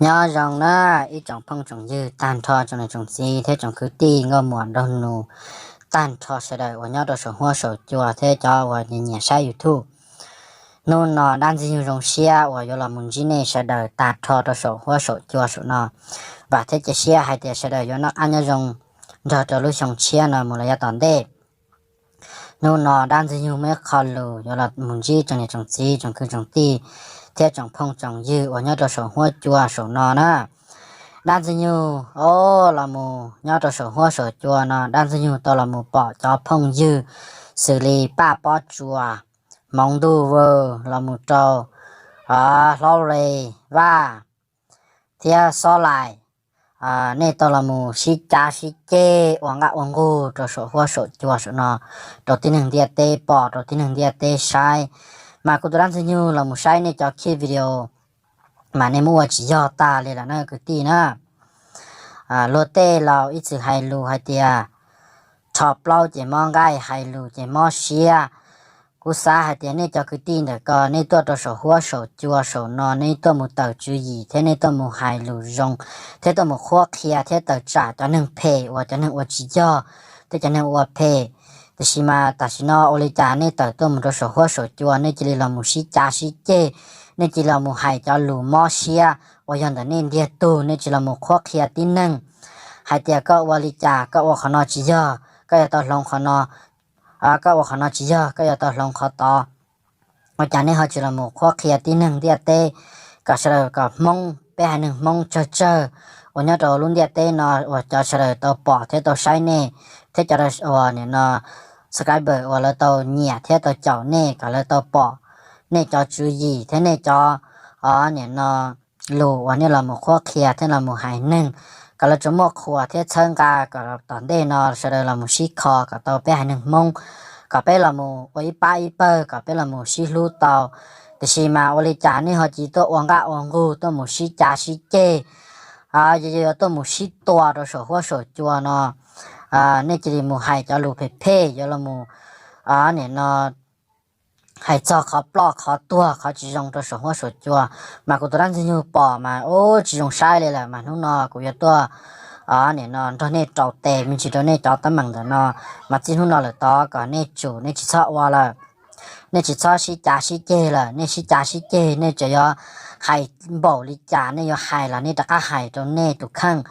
Nyob zoo na ib tsoom phooj tsoom ywg tag nrho, tsoom niam tsoom txiv thiab tsoom kwv tij nkauj muam nraug nus tag nrho sawv daws uas nyob rau saum huab saum cua thiab cov uas nyiam nyiam saib YouTube. Hnub no dab Ntxwg Nyoog zoo siab uas yuav los mus ntsib nej sawv daws tag nrho rau saum huab saum cua saum no. Vam thiab cia siab hais tias sawv daws yuav noj qab nyob zoo nrog rau lub xyoo tshiab no mus los yav tom ntej. Hnub no dab Ntxwg Nyoog muaj ib qho lus yuav los mus ntsib tsoom niam tsoom txiv, tsoom kwv tsoom tij thiab tsoom phooj tsoom ywg uas nyob rau saum huab cua saum no na. Dab Ntxwg Nyoog o, los mus nyob rau saum huab saum cua no, dab Ntxwg Nyoog tau los mus pom cov phooj ywg xws li Paj Pob Tsuas, Hmoov Ntuj Vwj, los mus rau Hlob Lis Vaj thiab Xob Lais. Nej tau los mus sib cav sib ceg ua nqaj ua nqug rau saum huab saum cua saum no rau tib neeg ntiaj teb pom, rau tib neeg ntiaj teb saib. Mas kuv tus dab Ntxwg Nyoog los mus saib nej cov clip video mas nej muab ua tsis yog tag li lawm na kwv tij na. Luag tej laus ib txwm hais lus hais tias rho plaub ces mob nqaij, hais lus ces mob siab. Kuv xav hais tias nej cov kwv tij ntawm ko nej tuaj rau saum huab saum cua saum no nej tuaj mus tawm tswv yim thiab nej tuaj mus hais lus zoo thiab tuaj mus qhuab qhia thiab tawm tsam cov neeg phem uas cov neeg ua tsis yog thiab cov neeg ua phem. Tiam sis mas tam sim no ua li cas nej tawm tuaj mus rau saum huab saum cua nej cia li los mus sib cav sib ceg, nej cia li los mus hais cov lus mob siab uas yog ntawm nej ntiag tug, nej tsis los mus qhuab qhia tib neeg hais tias koj ua li cas, koj ua qhov no tsis yog, koj yuav tau hloov qhov no, koj ua qhov no tsis yog, koj yuav tau hloov qhov tod. Ua cas nej ho tsis los mus qhuab qhia tib neeg ntiaj teb kom sawv daws kom Hmoob, peb haiv neeg Hmoob tsawg tsawg uas nyob rau lub ntiaj teb no uas cov sawv daws tau pom thiab tau saib nej thiab cov uas nim no subscriber uas lawv tau nyiam thiab tau caum nej kom lawv tau pom nej cov tswv yim thiab nej cov nim no lus uas nej los mus qhuab qhia thiab los mus hais neeg kom lawv tsuas muaj qhuas thiab txhawb nqa kom tom ntej no sawv daws los mus sib kho kom tau peb haiv neeg Hmoob, kom peb los mus ua ib pab ib pawg, kom peb los mus sib hlub tau. Tiam sis mas ua li cas nej ho cia li tuaj ua nqaj ua nqug tuaj mus sib cav sib ceg, yuav tuaj mus sib tua rau saum huab saum cua no. Nej cia li mus hais cov lus phem phem yuav los mus nim no hais txog qhov ploj qhov tuag qhov tsis zoo rau saum huab saum cua. Mas kuv tus dab Ntxwg Nyoog pom mas ub tsis zoo saib li lawm, mas hnub no kuv yuav tuaj nim no nrog nej rau tes me ntsis rau nej cov teeb meem ntawm no. Mas txij hnub no lawm tod kom nej tsum nej tsis txhob ua lawm, nej tsis txhob sib cav sib ceg lawm. Nej sib cav sib ceg nej tseem yuav hais npaum li cas, nej yuav hais los nej rov qab hais rau nej tus kheej.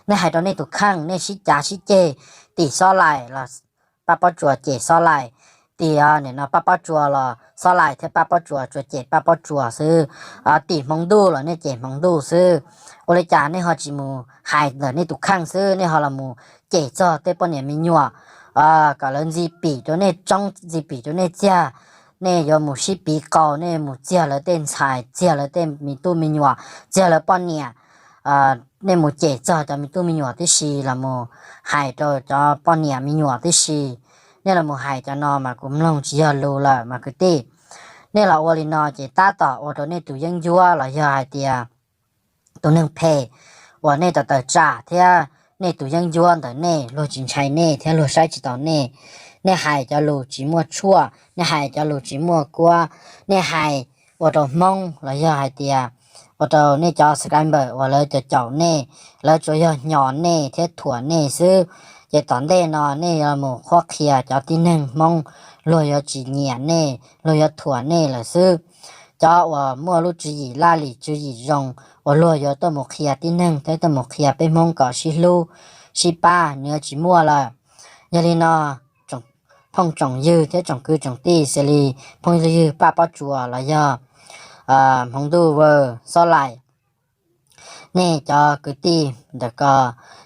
Nej hais rau nej tus kheej, nej sib cav sib ceg tim Xob Lais los Paj Pob Tsuas cem Xob Lais, tim nim no Paj Pob Tsuas los Xob Lais thiab Paj Pob Tsuas tsuas cem Paj Pob Tsuas xwb, tim Hmoov Ntuj los nej cem Hmoov Ntuj xwb. Ua li cas nej ho tsis mus hais ntawm nej tus kheej xwb, nej ho los mus cem txog tej poj niam me nyuam kom lawv ntxi pim rau nej tsoob ntxi pim rau nej txiag. Nej yuav mus sib piv qau, nej mus txiag lawv tej ntxhais, txiag lawv tej me tub me nyuam, txiag lawv poj niam. Nej mus cem txog cov me tub me nyuam tib si, los mus hais rau cov poj niam me nyuam tib si. Nej los mus hais cov no mas kuv mloog tsis yog lus lawm mas kwv tij. Nej los ua li no ces tab tom ua rau nej tus yeeb ncuab los yog hais tias tus neeg phem uas nej tawm tawm tsam thiab nej tus yeeb ncuab ntawm nej luag tsis ntshai nej thiab luag saib tsis taus nej. Nej hais cov lus tsis muaj tshuaj, nej hais cov lus tsis muaj kuab, nej hais ua rau Hmoob los yog hais tias ua rau nej cov subscriber uas lawv caum caum nej, lawv tsuas yog hnyos nej thiab thuam nej xwb. Ces tom ntej no nej yuav mus qhuab qhia cov tib neeg Hmoob, luag yuav tsis nyiam nej, luag yuav thuam nej lawm xwb. Cov uas muaj lub tswv yim laj lim tswv yim zoo uas luag yuav tuaj mus qhia tib neeg thiab tuaj mus qhia peb Hmoob kom sib hlub sib pab nws yuav tsis muaj lawm. Yog li no, phooj tsoom ywg thiab tsoom kwv tsoom tij xws li phooj ywg Paj Pob Tsuas los yog Hmoov Ntuj Vwj Xob Lais, nej cov kwv tij ntawm ko,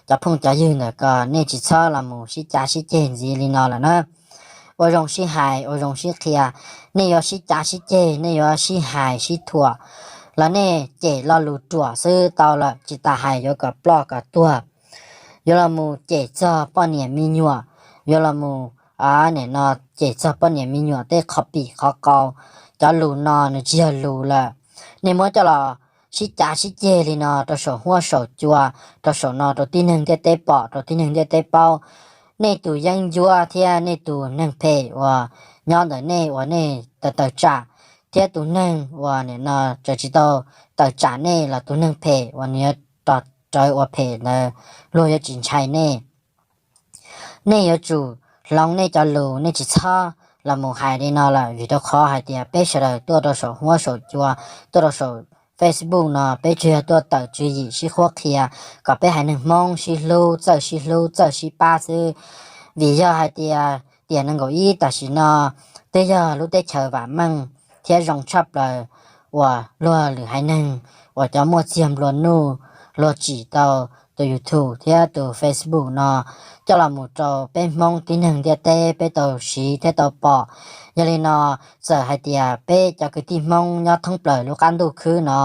cov phooj cov ywg ntawm ko, nej tsis txhob los mus sib cav sib ceg ntxiv li no lawm na. Ua zoo sib hais, ua zoo sib qhia. Nej yuav sib cav sib ceg, nej yuav sib hais sib thuam los nej cem lo lus ruam xwb tau lawm, tsis tas hais yuav kom ploj kom tuag. Yuav los mus cem txog poj niam me nyuam, yuav los mus nim no cem txog poj niam me nyuam tej qhov pim qhov qau. Cov lus no nws tsis yog lus lawm. Nej muab coj los sib cav sib ceg li no rau saum huab saum cua, rau saum no rau tib neeg ntiaj teb pom, rau tib neeg ntiaj teb paub. Nej tus yeeb ncuab thiab nej tus neeg phem uas nyob ntawm nej uas nej tawm tawm tsam thiab tus neeg uas nim no tseem tsis tau tawm tsam nej los tus neeg phem uas nws yuav rawv ua phem ntawd luag yuav tsis ntshai nej. Nej yuav tsum hloov nej cov lus, nej tsis txhob los mus hais li no lawm, vim rau qhov hais tias peb sawv daws tuaj rau saum huab saum cua, tuaj rau saum Facebook no peb tsuas yog tuaj tawm tswv yim sib qhuab qhia kom peb haiv neeg Hmoob sib hlub, txawj sib hlub, txawj sib pab xwb. Vim yog hais tias tiam nees nkaum ib tam sim no twb yog lub teb chaws vam meej thiab zoo tshaj plaws uas luag lwm haiv neeg uas cov muaj txiag nplua nuj luag tsim tau tus YouTube thiab tus Facebook no coj los mus rau peb Hmoob tib neeg ntiaj teb peb tau siv thiab tau pom. Yog li no, txawm hais tias peb cov kwv tij Hmoob nyob thoob plaws lub qab ntuj khwb no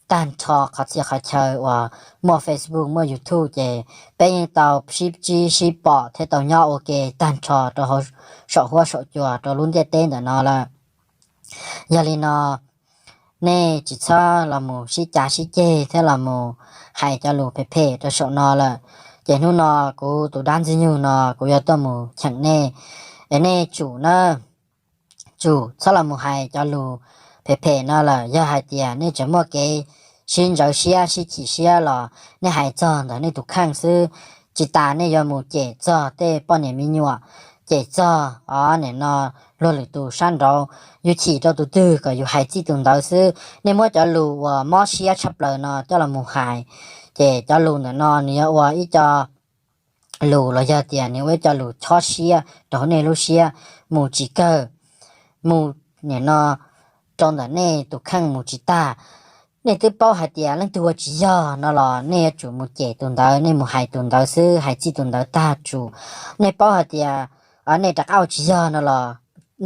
tag nrho qhov txhia qhov chaw uas muaj Facebook muaj YouTube ces peb yeej tau sib ntsib sib pom thiab tau nyob ua ke tag nrho rau hauv saum huab saum cua rau lub ntiaj teb ntawm no lawm. Yog li no, nej tsis txhob los mus sib cav sib ceg thiab los mus hais cov lus phem phem rau saum no lawm. Ces hnub no kuv tus dab Ntxwg Nyoog no kuv yuav tuaj mus cheem nej, es nej tsum na, tsum txhob los mus hais cov lus phem phem no lawm. Yog hais tias nej tseem muaj kev sib ntsawv siab sib chim siab los nej hais txog ntawm nej tus kheej xwb, tsis tas nej yuav mus cem txog tej poj niam me nyuam, cem txog o nim no luag lwm tus sab nraud, yus chim rau tus twg kom yus hais txij tus ntawd xwb. Nej muab cov lus uas mob siab tshaj plaws no coj los mus hais, ces cov lus ntawm no nws yuav ua ib co lus los yog tias nws ua ib co lus chob siab rau hauv nej lub siab mus tsis kawg, mus nim no rau ntawm nej tus kheej mus tsis tag. Nej twb paub hais tias leej twg ua tsis yog no los nej yuav tsum mus cem tus ntawd, nej mus hais tus ntawd xwb, hais txij tus ntawd tag tsum. Nej paub hais tias nej rov qab ua tsis yog no los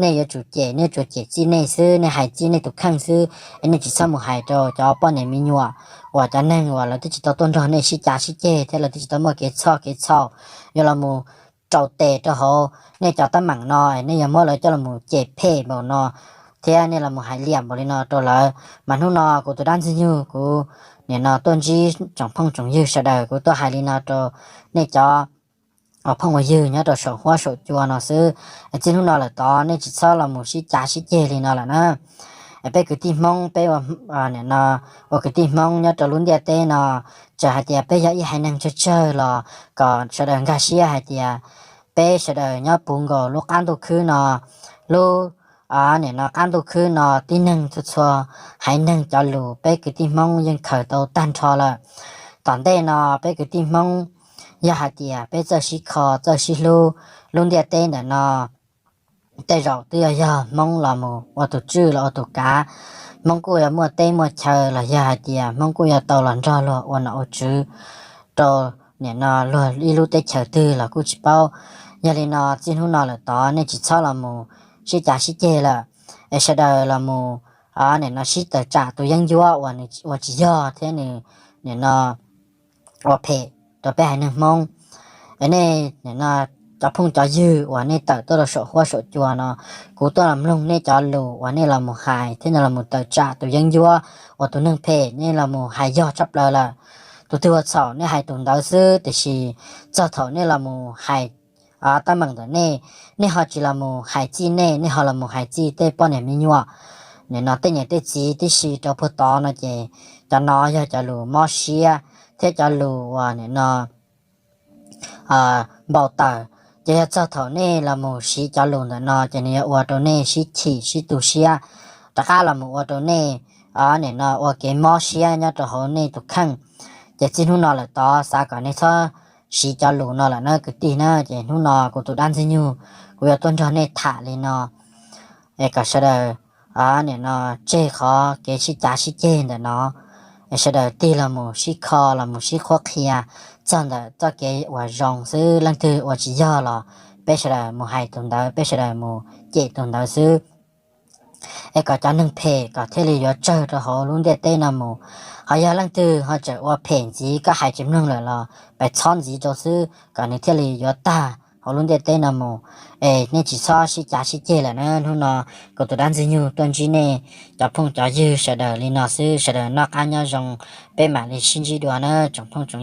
nej yuav tsum cem, nej tsuas cem txij nej xwb, nej hais txij nej tus kheej xwb, es nej tsis txhob mus hais rau cov poj niam me nyuam uas cov neeg uas lawv twb tsis tau tuaj nrog nej sib cav sib ceg thiab lawv twb tsis tau muaj kev txhoj kev txhaum yuav los mus rau tes rau hauv nej cov teeb meem no, nej yuav muab lawv coj los mus cem phem npaum no thiab nej los mus hais liam npaum li no rau lawv. Mas hnub no kuv tus dab Ntxwg Nyoog kuv nim no tuaj ntsib tsoom phooj tsoom ywg sawv daws, kuv tuaj hais li no rau nej cov ua phooj ua ywg nyob rau saum huab saum cua no xwb. Txij hnub no lawm tod nej tsis txhob los mus sib cav sib ceg li no lawm na. Peb kwv tij Hmoob, peb ua, nim no ua kwv tij Hmoob nyob rau lub ntiaj teb no, txawm hais tias peb yog ib haiv neeg tsawg tsawg los kom sawv daws nkag siab hais tias peb sawv daws nyob puv nkaus lub qab ntuj khwb no, lub nim no qab ntuj khwb no tib neeg txhua txhua haiv neeg cov lus peb kwv tij Hmoob yeej khaws tau tag nrho lawm. Tom ntej no peb kwv tij Hmoob yog hais tias peb txawj sib kho txawj sib hlub, lub ntiaj teb ntawm no tej zaum twb yog yog Hmoob los mus ua tus tswj los ua tus kav. Hmoob kuj yuav muaj teb muaj chaw los yog hais tias Hmoob kuj yuav tau los nrog luag ua nom ua tswv rau nim no luag ib lub teb chaws twg los kuj tsis paub. Yog li no txij hnub no lawm tod nej tsis txhob los mus sib cav sib ceg lawm, es sawv daws los mus nim no sib tawm tsam tus yeeb ncuab uas nws ua tsis yog thiab nws nim no ua phem rau peb haiv neeg Hmoob. Es nej nim no cov phooj cov ywg uas nej tawm tuaj rau saum huab saum cua no, kuv tuaj los mloog nej cov lus uas nej los mus hais thiab nej los mus tawm tsam tus yeeb ncuab uas tus neeg phem nej los mus hais yog tshaj plaws lawm. Tus twg ua txhaum nej hais tus ntawd xwb, tiam sis txog thaum nej los mus hais teeb meem ntawm nej, nej ho tsis los mus hais txij nej, nej ho los mus hais txij tej poj niam me nyuam, nim no tej niam tej txiv tib si rau puag tod no ces cov no yog cov lus mob siab thiab cov lus uas nim no npau taws. Ces yog txog thaum nej los mus siv cov lus ntawm no ces nws yuav ua rau nej sib chim sib tu siab, rov qab los mus ua rau nej nim no ua kev mob siab nyob rau hauv nej tus kheej. Ces txij hnub no lawm tod xav kom nej txhob siv cov lus no lawm na kwv tij na. Ces hnub no kuv tus dab Ntxwg Nyoog kuv yuav tuaj nrog nej tham li no, es kom sawv daws nim no tseg qhov kev sib cav sib ceg ntawm no, es sawv daws tig los mus sib kho los mus sib qhuab qhia txog ntawm txoj kev uas zoo xwb. Leej twg ua tsis yog los peb sawv daws mus hais tus ntawd, peb sawv daws mus cem tus ntawd xwb, es kom cov neeg phem kom thiaj li yuav tsawg rau hauv lub ntiaj teb no mus. Ho yog leej twg ho tseem ua phem ntxiv, koj hais tsis mloog lawm los peb txhob ntxiv rau xwb kom nws thiaj li yuav tag hauv lub ntiaj teb no mus. Es nej tsis txhob sib cav sib ceg lawm na. Hnub no kuv tus dab Ntxwg Nyoog tuaj ntsib nej cov phooj cov ywg sawv daws li no xwb, sawv daws noj qab nyob zoo, peb mam li sib ntsib dua na tsoom phooj tsoom